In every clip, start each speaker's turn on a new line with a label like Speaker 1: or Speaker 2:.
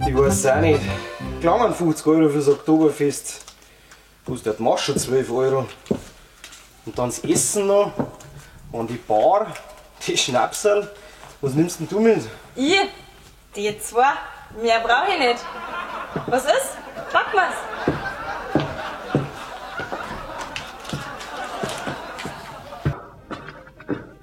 Speaker 1: Ich weiß auch nicht. Klangen 50 Euro fürs Oktoberfest. Kostet der schon 12 Euro. Und dann das Essen noch. Und die Bar, die Schnapsal. Was nimmst denn du mit?
Speaker 2: Ich? Die zwei? Mehr brauch ich nicht. Was ist? Pack mal's.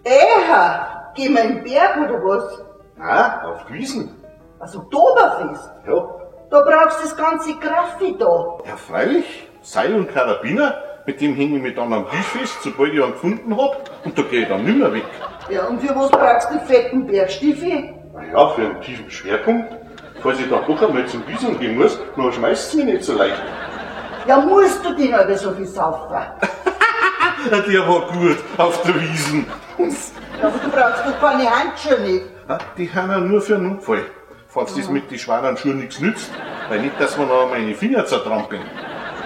Speaker 3: Eha, gehen wir in den Berg oder was?
Speaker 4: Nein, auf die Wiesn.
Speaker 3: Das Oktoberfest?
Speaker 4: Ja.
Speaker 3: Da brauchst du das ganze Graffi da.
Speaker 4: Ja, freilich. Seil und Karabiner, mit dem hänge ich mich dann am Tisch fest, sobald ich einen gefunden hab, und da geh ich dann nimmer weg.
Speaker 3: Ja, und für was brauchst du die fetten Bergstiefel?
Speaker 4: Na ja, für einen tiefen Schwerpunkt. Falls ich dann doch einmal zum Wiesn gehen muss, dann schmeißt's mich nicht so leicht.
Speaker 3: Ja, musst du denn aber so viel saufen?
Speaker 4: Der war gut auf der Wiesn.
Speaker 3: Ja, aber du brauchst doch keine Handschuhe nicht.
Speaker 4: Ah, die haben ja nur für einen Notfall. Falls das mit den schweren Schuhen nichts nützt, weil nicht, dass wir noch meine Finger zertrampeln.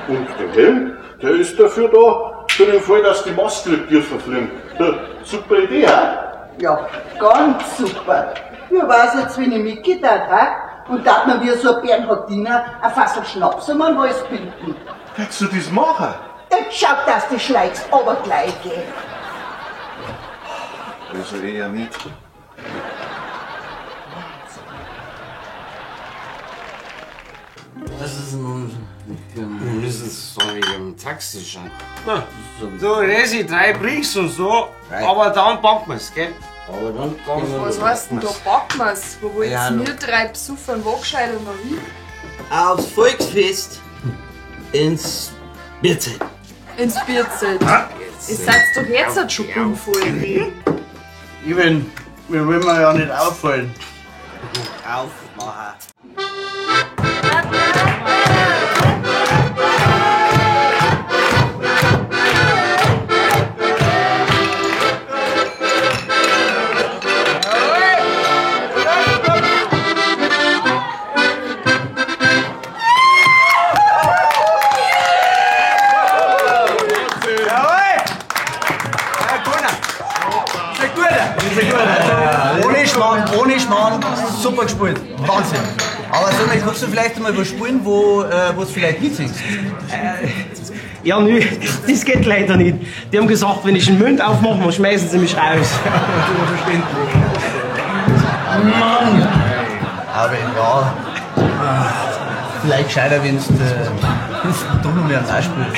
Speaker 4: Und der Helm, der ist dafür da, für den Fall, dass die Maske tiefer fliegen. Ja, super Idee, ha?
Speaker 3: Ja, ganz super. Ja, weiß jetzt, wenn ich mitgedacht ha? Und darf man wie so ein Bernhardiner ein Fassel Schnaps um den Hals binden.
Speaker 4: Kannst du das machen?
Speaker 3: Jetzt schau, dass du schlägst, aber gleich geh.
Speaker 4: Also eher nicht.
Speaker 5: Das ist nun.
Speaker 1: Wir müssen so wie im Taxi schon. So, Resi, 3 bringst und so, aber dann packen wir's, gell?
Speaker 5: Aber dann
Speaker 6: Was heißt denn da packen wir's? Wo wollt
Speaker 5: Ja,
Speaker 6: ihr
Speaker 5: noch.
Speaker 6: mir drei Besufer Waagscheid und noch wie?
Speaker 5: Aufs Volksfest ins Bierzelt.
Speaker 6: Ins Bierzelt. Ihr seid doch jetzt schon bummvoll.
Speaker 7: Ich bin, wir wollen mir ja nicht auffallen.
Speaker 5: Aufmachen.
Speaker 7: Ohne Schmarrn, super gespielt. Wahnsinn. Aber sag mal, kannst du vielleicht mal was spielen, wo du vielleicht mitsingst?
Speaker 1: Ja, nö, das geht leider nicht. Die haben gesagt, wenn ich den Mund aufmache, dann schmeißen sie mich raus.
Speaker 7: Verständlich. Mann! Aber ja, vielleicht gescheiter, wenn du doch noch mehr spielst. Ne?